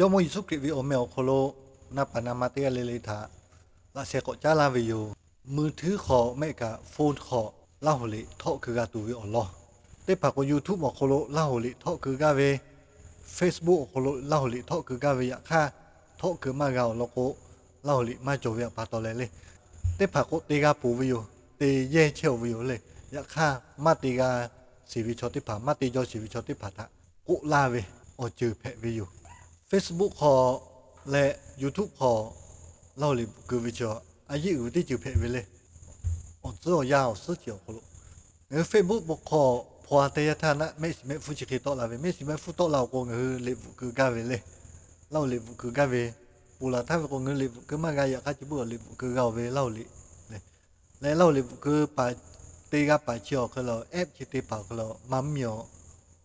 Jawˇmawˇ Yeˍsuˆ Hkriꞈ ve awˬ meh awˬ hk'aw lo na paˍ na ma teˇ g'aˇ le le htaꞈ laꞈ sheh k'awꞈ caˉ laˇ ve yoˬ. Mui htuiˉ hk'aw mehˆ kaꞈ phone hk'aw Laˇ huˍ liꞈ htawˆ keu g'a tuˬ ve awˬ lawn, teˇ hpaˍ k'o YouTube awˬ hk'aw lo Laˇ huˍ liꞈ htawˆ keu gaˇ ve, Facebook awˬ hk'aw lo Laˇ huˍ liꞈ htawˆ keu gaˇ ve, yaꞈ hk'aˇ htawˆ keu maˇ g'a awˬ lawn k'o, Laˇ huˍ liꞈ maˇ cawˬ ve awˬ pa taw leh le, teˇ hpaˍ k'o te g'a ponˬ ve yoˬ. Te yehˇ chehˇ-oˬ ve yoˬ le. Yaꞈ hk'aˇ maˇ te g'a sheˍ ve chaw teˇ hpaˍ, maˇ te jaw sheˍ ve chaw teˇ hpaˍ htaꞈ k'oˆ laˇ ve awˬ ceuˬ hpehꞈ ve yoˬ. Facebook hk'aw leh YouTube hk'aw Laˇ huˍ liꞈ bvuhꞈ keu ve chaw, a yeˇ uiˍ ve teˇ ceuˬ hpehꞈ ve le. Awˬ tcuhˉ awˬ yanˇ awˬ suhˉ ceuˬ awˬ hk'aw lo, ngaˬ hui Facebook hk'aw hpaw-a te yaˇ htaˇ naˆ, mehˆ shiˍ mehˆ hpfuhˇ chi hk'e tawˆ la ve. Mehˆ shiˍ mehˆ hpfuhˇ tawˆ la-oˬ k'o, ngaˬ hui liꞈ bvuhꞈ keu gaˇ ve le. Laˇ huˍ liꞈ bvuhꞈ keu gaˇ ve. Ponˬ laˬ htaˇ ve k'o, ngaˬ hui liꞈ bvuhꞈ keu maˇ g'a. Yaꞈ hk'aˇ chi beuꞈ liꞈ bvuhꞈ keu g'a-oˬ ve Laˇ huˍ liꞈ le. Leh Laˇ huˍ liꞈ bvuhꞈ keu paˍ te g'a paˍ chi awˬ hk'e le, app chi te paˍ awˬ hk'e le, maˇ mvuhˇmiˬ-aw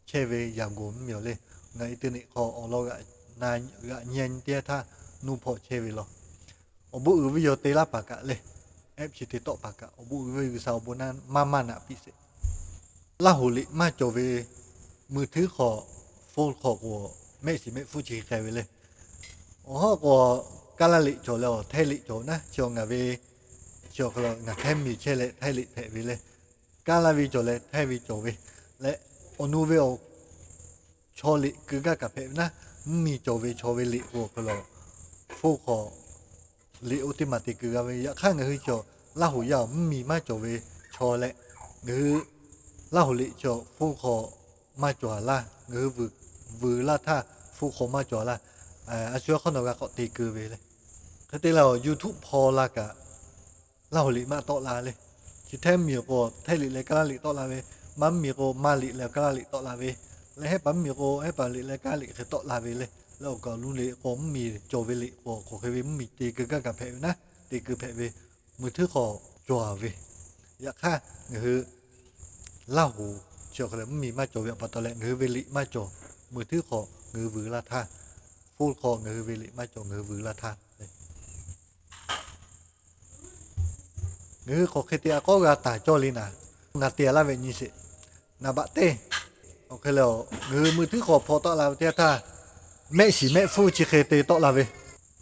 chehˇ ve, yaꞈ gawˬ mvuhˇmiˬ-aw le. Ngaˬ internet hk'aw awˬ lawn g'aꞈ nyi nyi teˇ yanˇ htaˇ nuˇ hpawˇ chehˇ ve law. Awˬ bon uiˍ ve yoˬ te laˇ paˍ kaꞈ le. App chi te tawˆ paˍ kaꞈ awˬ bon uiˍ ve, G'uiˬsha awˬ bon naˇ maˇ maˇ naꞈ piˇ sheˍ. Laˇ huˍ liꞈ maˇ cawˬ ve mui htuiˉ hk'aw, phone hk'aw k'o, mehˆ shiˍ mehˆ hpfuhˇ chi hk'e k'ai ve le. Awˬ hawˉ k'o, Kaˇlaˇ liꞈ cawˬ leh awˬ Htaiˇ liꞈ cawˬ naˉ, chi ngaˬ ve chi awˬ hk'e le ngaˬ Htaiˇ miˬ chehˇ leh Htaiˇ liꞈ hpehꞈ ve le. Kaˇlaˇ ve cawˬ leh Htaiˇ ve cawˬ ve leh, awˬ nu ve awˬ chaw liꞈ keu gaˇ kaꞈ hpehꞈ ve naˉ, mvuhˇmiˬ cawˬ ve chaw ve liꞈ k'o awˬ hk'e le, phone hk'aw liꞈ oˇ teˇ maˬ te keu g'a ve. Yaꞈ hk'aˇ ngaˬ hui chaw Laˇ huˍ yaˇ-oˬ, mvuhˇmiˬ maˇ cawˬ ve chaw leh, ngaˬ hui Laˇ huˍ liꞈ chaw phone hk'aw maˇ cawˬ-a laˇ. Ngaˬ hui vuiˬ laˇ htaˇ phone hk'aw maˇ cawˬ-a laˇ. A shu hk'awˇ nawˬ g'a k'awꞈ te keu ve le. Hk'e te leh awˬ YouTube hpaw la kaꞈ Laˇ huˍ liꞈ maˇ tawˆ la le. Chi Htaiˇ miˬ k'o Htaiˇ liꞈ leh Kaˇlaˇ liꞈ tawˆ la ve, maˇ mvuhˇmiˬ k'o maˇ liꞈ leh Kaˇlaˇ liꞈ tawˆ la ve, leh Hehˉ paˍ mvuhˇmiˬ k'o Hehˉ paˍ liꞈ leh Kaˇlaˇ liꞈ hk'e tawˆ la ve le. Leh awˬ kaˍ awˬ nu liꞈ k'o mvuhˇmiˬ cawˬ ve liꞈ k'o hk'aˬ hk'e ve mvuhˇmiˬ te keu gaˇ kaꞈ hpehꞈ ve naˉ, te keu hpehꞈ ve, mui htuiˉ hk'aw cawˬ-a ve. Yaꞈ hk'aˇ ngaˬ hui Laˇ huˍ chi awˬ hk'e le mvuhˇmiˬ maˇ cawˬ ve awˬ pa taw leh ngaˬ hui ve liꞈ maˇ cawˬ. Mui htuiˉ hk'aw ngaˬ hui vuiˬ laˇ htaˇ, phone hk'aw ngaˬ hui ve liꞈ maˇ cawˬ, ngaˬ hui vuiˬ laˇ htaˇ ngaˬ hui hk'aˬ hk'e te a k'awˉ g'a taˍ cawˇ le naˍ, ngaˬ te-a laˇ ve nyi sheˍ. Naˍ baꞈ teˇ, awˬ hk'e le, ngaˬ hui mui htuiˉ hk'aw hpaw tawˆ la ve teˇ yanˇ htaˇ, mehˆ shiˍ mehˆ hpfuhˇ chi hk'e te tawˆ la ve.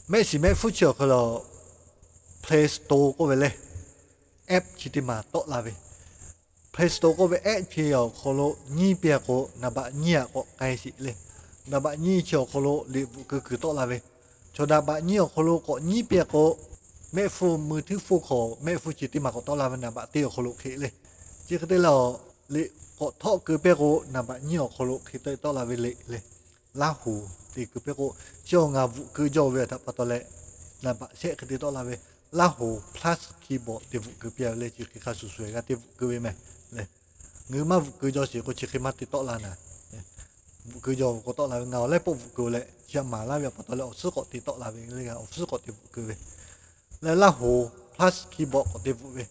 Mehˆ shiˍ mehˆ hpfuhˇ chi awˬ hk'e le, Play Store k'oˆ ve le, app chi teˇ maˬ tawˆ la ve. Play Store k'oˆ ve app chi awˬ hk'aw lo nyiˉ piˇ-a k'o, naˍ baꞈ nyiˇ-aꞈ k'awꞈ k'ai sheˍ le. Naˍ baꞈ nyiˇ chi awˬ hk'aw lo liꞈ bvuhꞈ keu kuiˬ tawˆ la ve. Chaw naˍ baꞈ nyiˇ awˬ hk'aw lo k'awꞈ nyiˉ piˇ-a k'o, mehˆ hpfuhˇ mui htuiˉ hpfuhˇ hk'aw mehˆ hpfuhˇ chi teˇ maˬ k'awꞈ tawˆ la ve naˍ baꞈ teˇ awˬ hk'aw lo hk'e le. Chi hk'e te leh, liꞈ k'awꞈ htawˆ keu pehˇ k'o, naˍ baꞈ nyiˇ awˬ hk'aw lo hk'e te tawˆ la ve le le. Laˇ huˍ te keu pehˇ k'o, chi awˬ ngaˬ bvuhꞈ keu jaw ve htaꞈ pa taw leh, naˍ baꞈ shehˆ hk'e te tawˆ la ve, Laˇ huˍ plus keyboard te bvuhꞈ keu piˇ-a ve le. Chi hk'e hk'a shuˍ shuˍ g'a te bvuhꞈ keu ve mehˍ le. Ngaˬ hui maˇ bvuhꞈ keu jaw sheˍ k'o, chi hk'e maˇ te tawˆ la naˍ. Bvuhꞈ keu jaw k'awꞈ tawˆ la ve, ngaˬ awˬ lehˉ pawˆ bvuhꞈ keu leh chi htaꞈ maˍ laˇ ve awˬ pa taw leh awˬ suhˉ k'awꞈ te tawˆ la ve le. Ngaˬ awˬ suhˉ k'awꞈ te bvuhꞈ keu ve leh, Laˇ huˍ plus keyboard k'awꞈ te bvuhꞈ ve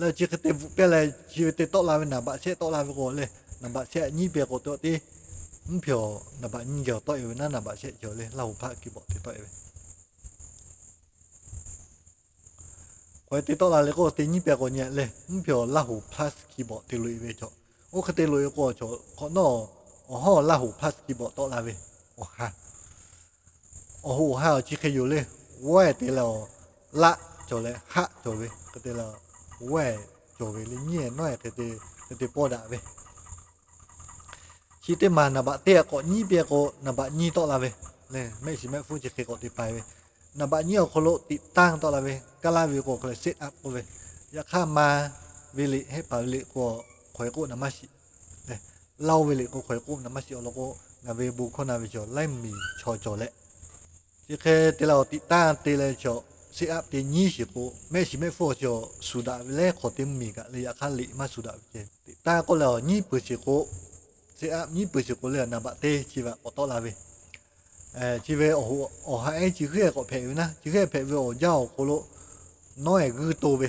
leh, chi hk'e te bvuhꞈ piˇ leh chi ve te tawˆ la ve naˍ baꞈ shehˆ tawˆ la ve k'o le, naˍ baꞈ shehˆ nyiˉ piˇ k'o te aꞈ tiˉ, mvuhˇ hpehꞈ-aˬ, naˍ baꞈ nyiˇ geh awˬ tawˆ-e ve naˉ, naˍ baꞈ shehˆ cawˬ le, Laˇ huˍ plus keyboard te tawˆ-e ve. K'awꞈ-e te tawˆ la le k'o, teˇ nyiˉ pehˇ k'awꞈ nyi-a le, mvuhˇ hpehꞈ-aˬ, Laˇ huˍ plus keyboard te loꞈ-e ve chaw. Oˇ hk'e te loꞈ-e k'o, chaw hk'awꞈ nawˉ awˬ hawˉ Laˇ huˍ plus keyboard tawˆ la ve. Awˬ ha, awˬ hoꞈ awˬ ha awˬ chi hk'e yoˬ le. Wawˇ-ehˍ te leh awˬ laˆ cawˬ leh haˆ cawˬ ve hk'e te leh, wawˇ-ehˍ cawˬ ve le, nyiˉ-ehˍ nawˉ-ehˍ hk'e te, hk'e te pawˇ daꞈ ve. Chi teˇ maˬ naˍ baꞈ teˇ-aꞈ k'awꞈ nyiˉ piˇ k'o, naˍ baꞈ nyiˇ tawˆ la ve le. Mehˆ shiˍ mehˆ hpfuhˇ chi hk'e k'awꞈ te pai ve. Naˍ baꞈ nyiˇ awˬ hk'aw lo tiꞈ tanˇ tawˆ la ve, kaˇ laˇ ve k'o hk'e le set up k'oˆ ve. Yaꞈ hk'aˇ ma ve liꞈ, Hehˉ paˍ ve liꞈ k'o, hk'aw-e k'oˆ naˍ maˇ shiˍ le. Laˇ-oˆ ve liꞈ k'o, hk'aw-e k'oˆ naˍ maˇ shiˍ awˬ lawn k'o, ngaˬ ve bon hkawˇ na ve chaw laiˉ miˬ chaw cawˬ leh, chi hk'e te leh awˬ tiꞈ tanˇ te leh chaw set up te nyiˉ shiˍ k'o, mehˆ shiˍ mehˆ hpfuhˇ awˬ chi awˬ shuˍ daꞈ ve leh hk'aw te mvuhˇmiˬ kaꞈ le, yaꞈ hk'aˇ liꞈ maˇ shuˍ daꞈ ve ceh. Tiꞈ tanˇ k'oˆ leh awˬ nyiˉ peuˬ shiˍ k'o, set up nyiˉ peuˬ shiˍ k'o le, naˍ baꞈ teˇ chi ve k'awꞈ tawˆ la ve. Chi ve awˬ ha ehˉ chi hk'e k'awꞈ hpehꞈ ve naˉ, chi hk'e hpehꞈ ve awˬ jaˇ awˬ hk'aw lo nawˉ-ehˍ g'uiˇ to ve,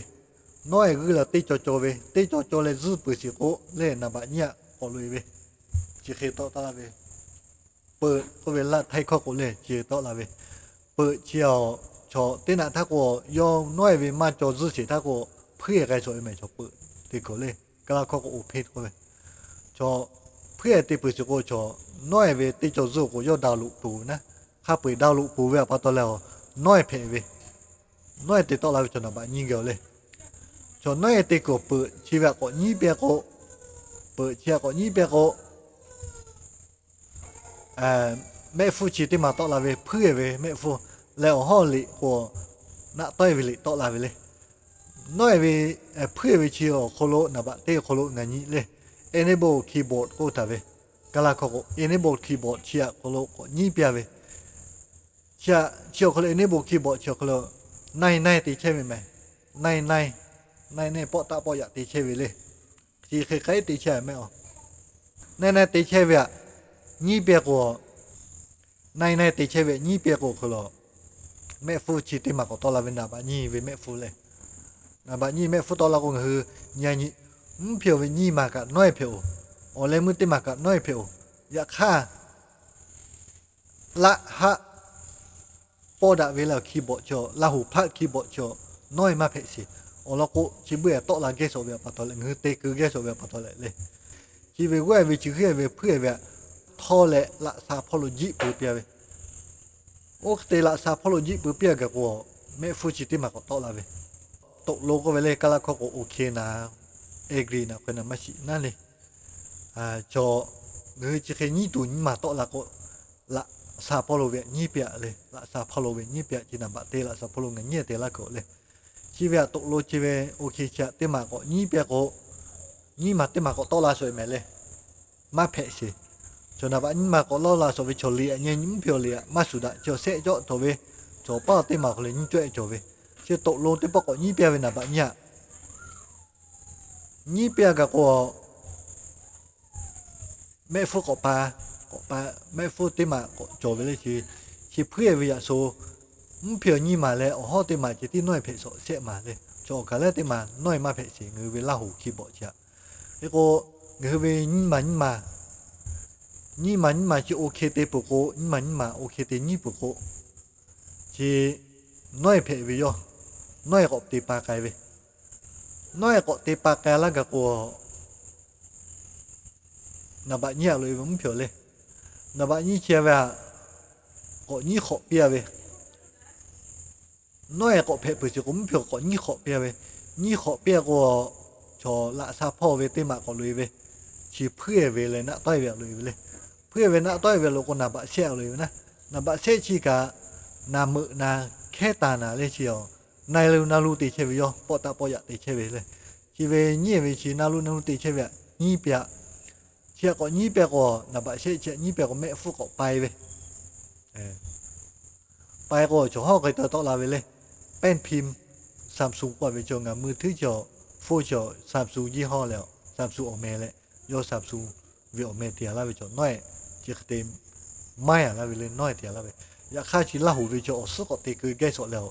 nawˉ-ehˍ g'uiˇ leh teˇ caw caw ve, teˇ caw caw leh zuhˇ peuˬ shiˍ k'o le, naˍ baꞈ nyiˇ-aꞈ k'awꞈ loꞈ-e ve. Chi hk'e tawˆ taˍ la ve. Peuꞈ k'oˆ ve laˇ htaiˇ hkawˇ k'o le, chi tawˆ la ve. Peuꞈ chi awˬ chaw teˇ naꞈ htaˇ k'o, yawˇ nawˉ-ehˍ ve maˇ caw zuhˇ sheˍ htaˇ k'o, hpuiˉ-ehˍ k'ai shawˍ ve mehˍ chaw peuꞈ te kuˬ le. Kaˇ laˇ hkawˇ k'o oˇ hpeˇ k'oˆ ve. Chaw hpuiˉ-ehˍ te peuˬ shiˍ k'o, chaw nawˉ-ehˍ ve teˇ caw zuhˇ k'o yawˇ download tuˬ ve naˉ, hk'a peu-eˬ download peuˬ ve awˬ pa taw leh, nawˉ-ehˍ hpehꞈ ve, nawˉ-ehˍ te tawˆ la ve chaw naˍ baꞈ nyiˇ geh-oˬ le. Chaw nawˉ-ehˍ te kuiˬ peuˬ chi ve htaꞈ k'awꞈ nyiˉ piˇ k'o, peuˬ chi htaꞈ k'awꞈ nyiˉ piˇ k'o, mehˆ hpfuhˇ chi teˇ maˬ tawˆ la ve hpuiˉ-ehˍ ve mehˆ hpfuhˇ leh awˬ hawˉ liꞈ k'o, naˆ tawˆ-ehˍ ve liꞈ tawˆ la ve le. Nawˉ-ehˍ ve, hpuiˉ-ehˍ ve chi awˬ hk'aw lo naˍ baꞈ teˇ awˬ hk'aw lo ngaˬ nyi le, enable keyboard k'oˆ taˍ ve, Kaˇlaˇ hkawˇ k'o enable keyboard chi awˬ hk'aw lo k'awꞈ nyiˉ piˇ ve, chi awˬ hk'aw lo enable keyboard chi awˬ hk'aw lo nine nine te chehˇ ve mehˍ. Nine nine, nine nine pawˆ taˆ pawˆ yaꞈ te chehˇ ve le. Chi hk'e k'ai te chehˇ mehˆ-oˬ. Nine nine te chehˇ ve htaꞈ nyiˉ piˇ k'o, nine nine te chehˇ ve htaꞈ nyiˉ piˇ k'o hk'e lo, mehˆ hpfuhˇ chi teˇ maˬ k'awꞈ tawˆ la ve naˍ baꞈ nyiˇ ve mehˆ hpfuhˇ le. Naˍ baꞈ nyiˇ mehˆ hpfuhˇ tawˆ la k'o ngaˬ hui nyi nyi, mvuhˇ hpehꞈ-oˬ ve nyiˇ maˬ kaꞈ nawˉ-ehˍ hpehꞈ-oˬ. Awˬ leh meuˇ teˇ maˬ kaꞈ nawˉ-ehˍ hpehꞈ-oˬ. Yaꞈ hk'aˇ, laˆ haˆ pawˆ daꞈ ve leh awˬ keyboard chaw, Laˇ huˍ hpaˆ keyboard chaw, nawˉ-ehˍ maˇ hpehꞈ sheˍ. Awˬ lawn k'o chi beuꞈ-ehˍ tawˆ la gehˇ shawˍ ve awˬ pa taw leh, ngaˬ hui te keu gehˇ shawˍ ve awˬ pa taw leh le. Chi ve g'awˇ-ehˍ ve chi hk'e ve hpuiˉ-ehˍ ve htaꞈ htawˇ leh laꞈ sha hpawˇ lo jiˆ pui piˇ ve. Oˇ hk'e te laꞈ sha hpawˇ lo jiˆ pui piˇ gaˬ k'o, mehˆ hpfuhˇ chi teˇ maˬ k'awꞈ tawˆ la ve. Tawˆ lo k'oˆ ve le, Kaˇlaˇ hkawˇ k'o OK naˍ, agree naˍ, hk'e naˍ maˇ shiˍ naˉ le. Chaw, ngaˬ hui chi hk'e nyiˉ tuˬ nyiˇ maˬ tawˆ la k'o, laꞈ sha hpawˇ lo ve nyiˉ piˇ-aꞈ le, laꞈ sha hpawˇ lo ve nyiˉ piˇ-aꞈ chi naˍ baꞈ te laꞈ sha hpawˇ lo ngaˬ nyiˉ te laˇ kuiˬ le. Chi ve htaꞈ tawˆ lo chi ve OK chi htaꞈ teˇ maˬ k'awꞈ nyiˉ piˇ k'o, nyiˇ maˬ teˇ maˬ k'awꞈ tawˆ la shawˍ-eˬ mehˍ le. Maˇ hpehꞈ sheˍ. Chaw naˍ baꞈ nyiˇ maˬ k'awꞈ lawˇ la shawˍ ve chaw liꞈ-aꞈ nyi nyi mvuhˇ hpehꞈ-oˬ liꞈ-aꞈ maˇ shuˍ daꞈ chaw shehˆ cawˆ cawˬ ve, chaw paˇ teˇ maˬ awˬ hk'aw lo nyiˇ cawˆ-ehˍ cawˬ ve. Chi tawˆ lo teˇ pawˆ k'awꞈ nyiˉ piˇ ve naˍ baꞈ nyiˇ-aꞈ. Nyiˉ piˇ gaˬ k'o, mehˆ hpfuhˇ k'awꞈ pa, k'awꞈ pa, mehˆ hpfuhˇ teˇ maˬ k'awꞈ cawˬ ve le chi. Chi hpuiˉ-ehˍ ve yaꞈ sho, mvuhˇ hpehꞈ-oˬ nyiˇ maˬ leh awˬ hawˉ teˇ maˬ ceh tiˉ nawˉ-ehˍ hpehꞈ shawˍ shehˆ maˬ le. Chaw awˬ kaˬ lehˉ teˇ maˬ nawˉ-ehˍ maˇ hpehꞈ sheˍ, ngaˬ hui ve Laˇ huˍ keyboard chi htaꞈ. Hk'e k'o, ngaˬ hui ve nyiˇ maˬ nyiˇ maˬ, nyiˇ maˬ nyiˇ maˬ chi OK te peuˬ k'o, nyiˇ maˬ nyiˇ maˬ OK te nyiˉ peuˬ k'o, chi nawˉ-ehˍ hpehꞈ ve yawˇ, nawˉ-ehˍ k'awꞈ te pa k'ai ve. Nawˉ-ehˍ k'awꞈ te pa k'ai laˇ gaˬ k'o, naˍ baꞈ nyiˇ-aꞈ loꞈ-e ve mvuhˇ hpehꞈ-oˬ le. Naˍ baꞈ nyiˇ chi ve htaꞈ k'awꞈ nyiˉ hk'awꞈ piˇ-a ve. Nawˉ-ehˍ k'awꞈ hpehꞈ peuˬ chi k'o mvuhˇ hpehꞈ-oˬ k'awꞈ nyiˉ hk'awꞈ piˇ-a ve. Nyiˉ hk'awꞈ piˇ-a k'o, chaw laꞈ sha hpawˇ ve teˇ maˬ k'awꞈ loꞈ-e ve, chi hpuiˉ-ehˍ ve leh naˆ tawˆ-ehˍ ve loꞈ-e ve le. Hpuiˉ-ehˍ ve naˆ tawˆ-ehˍ ve loꞈ k'o naˍ baꞈ shehˆ loꞈ-e ve naˉ. Naˍ baꞈ shehˆ chi kaꞈ, naˍ meuꞈ naˍ hkehˉ taˍ naˍ le chi-a, na lu na lu te chehˇ ve yawˇ pawˆ taˆ pawˆ yaꞈ te chehˇ ve le. Chi ve nyiˇ-ehˍ ve chi na lu na lu te chehˇ ve htaꞈ nyiˉ piˇ-aꞈ. Chi htaꞈ k'awꞈ nyiˉ piˇ k'o, naˍ baꞈ shehˆ chi htaꞈ nyiˉ piˇ k'o mehˆ hpfuhˇ k'awꞈ pai ve. Pai k'o chaw hawˉ hk'e te tawˆ la ve le. แป้นพิมพ์ Samsung k'oˆ ve chaw ngaˬ มือถือ chaw, phone chaw Samsung jiˇ hawˉ leh, Samsung awˬ meh leh, yawˇ Samsung ve awˬ meh te-a laˇ ve chaw nawˉ-ehˍ, chi hk'e te maiˉ-a laˇ ve le, nawˉ-ehˍ te-a laˇ ve. Yaꞈ hk'aˇ chi Laˇ huˍ ve chaw awˬ suhˉ k'awꞈ te keu gehˇ shawˍ leh,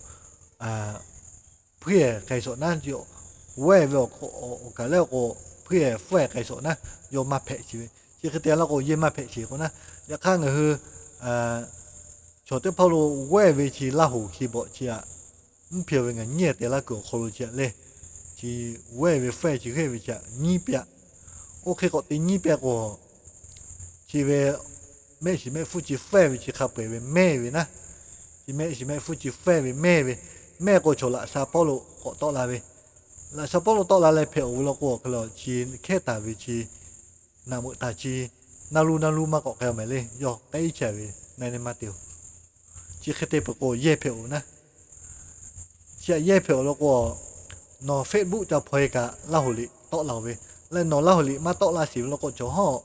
hpuiˉ-ehˍ k'ai shawˍ naˉ, g'awˇ-ehˍ ve awˬ kaˬ lehˉ k'o, hpuiˉ-ehˍ hpfuhˇ-ehˍ k'ai shawˍ naˉ, yawˇ maˇ hpehꞈ chi ve. Chi hk'e te laˇ k'o yehˇ maˇ hpehꞈ sheˍ k'o naˉ. Yaꞈ hk'aˇ ngaˬ hui chaw teˇ hpaˍ lo g'awˇ-ehˍ ve chi Laˇ huˍ keyboard chi htaꞈ mvuhˇ hpehꞈ-oˬ ve ngaˬ nyiˉ-ehˍ te laˇ kuiˬ awˬ hk'aw lo chi htaꞈ le, chi g'awˇ-ehˍ ve hpfuhˇ-ehˍ chi hk'e ve chi htaꞈ nyiˉ piˇ-aꞈ. Oˇ hk'e k'awꞈ te nyiˉ piˇ k'o, chi ve mehˆ shiˍ mehˆ hpfuhˇ chi hpfuhˇ-ehˍ ve chi hk'a peu-eˬ ve mehˇ ve naˉ. Chi mehˆ shiˍ mehˆ hpfuhˇ chi hpfuhˇ-ehˍ ve mehˇ ve, mehˇ k'o chaw laꞈ sha hpawˇ lo k'awꞈ tawˆ la ve. Laꞈ sha hpawˇ lo tawˆ la leh hpehꞈ-oˬ ve law k'o awˬ hk'e le chi hkehˉ taˍ ve chi naꞈ meuꞈ taˍ chi, na lu na lu maˇ k'awꞈ k'ai-a mehˍ le, yawˇ k'ehˉ chehˇ ve na ne maˇ te-oˬ. Chi hk'e te peuˬ k'o yehˇ hpehꞈ-oˬ naˉ. Chi htaꞈ yehˇ hpehꞈ-oˬ law k'o, nawˬ Facebook ca hpaw-e kaꞈ Laˇ huˍ liꞈ tawˆ la-oˬ ve, leh nawˬ Laˇ huˍ liꞈ maˇ tawˆ la sheˍ ve law k'o chaw hawˉ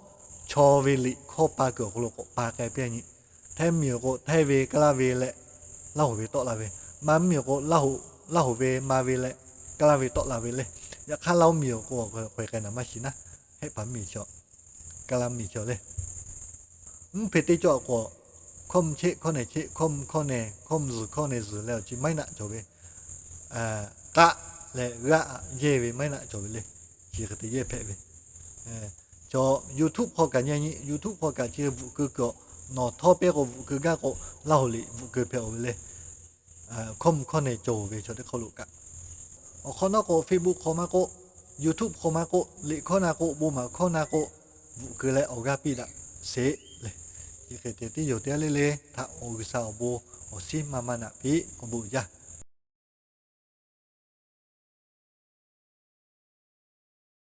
chaw ve liꞈ hkawˇ pa kuiˬ awˬ hk'aw lo k'awꞈ pa k'ai piˇ-a nyi. Htaiˇ miˬ-oˬ k'o Htaiˇ ve, Kaˇlaˇ ve leh Laˇ huˍ ve tawˆ la ve, Manˇ miˬ-oˬ k'o Laˇ huˍ ve, Ma ve leh Kaˇlaˇ ve tawˆ la ve le. Yaꞈ hk'aˇ Laˇ huˍ miˬ-oˬ k'o k'ai k'ai naˍ maˇ shiˍ naˉ, hehˆ paˍ miˬ chaw, Kaˇlaˇ miˬ chaw le. Mvuhˇ hpehꞈ teˇ cawˇ k'o, hkawˇ mvuhˇ cheˆ hkawˇ nehˬ cheˆ, hkawˇ mvuhˇ hkawˇ nehˬ, hkawˇ mvuhˇ zuhˬ hkawˇ nehˬ zuhˬ leh awˬ chi maiˉ naˆ cawˬ ve, k'aˆ leh g'aˆ yehˇ ve maiˉ naˆ cawˬ ve le. Chi hk'e te yehˇ hpehꞈ ve chaw, YouTube hk'aw kaꞈ nyi nyi, YouTube hk'aw kaꞈ chi bvuhꞈ keu kuiˬ-oˬ, nawˬ htawˇ pehˇ k'o bvuhꞈ keu gaˇ k'o Laˇ huˍ liꞈ bvuhꞈ keu hpehꞈ-oˬ ve le. Hkawˇ mvuhˇ hkawˇ nehˬ cawˬ ve chaw teˇ hk'aw lo kaꞈ, awˬ hk'awꞈ nawˉ k'o Facebook hk'aw maˇ k'oˆ, YouTube hk'aw maˇ k'oˆ, liꞈ hkawˇ na k'o, bon maˍ hkawˇ na k'o, bvuhꞈ keu leh awˬ g'aˇ piˇ daꞈ sheˍ le. Chi hk'e te tiˉ yoˬ teˇ g'aˇ le le htaꞈ awˬ G'uiˬsha awˬ bon awˬ shinˉ maˇ maˇ naꞈ piˇ k'oˆ bvuhꞈ jaˇ.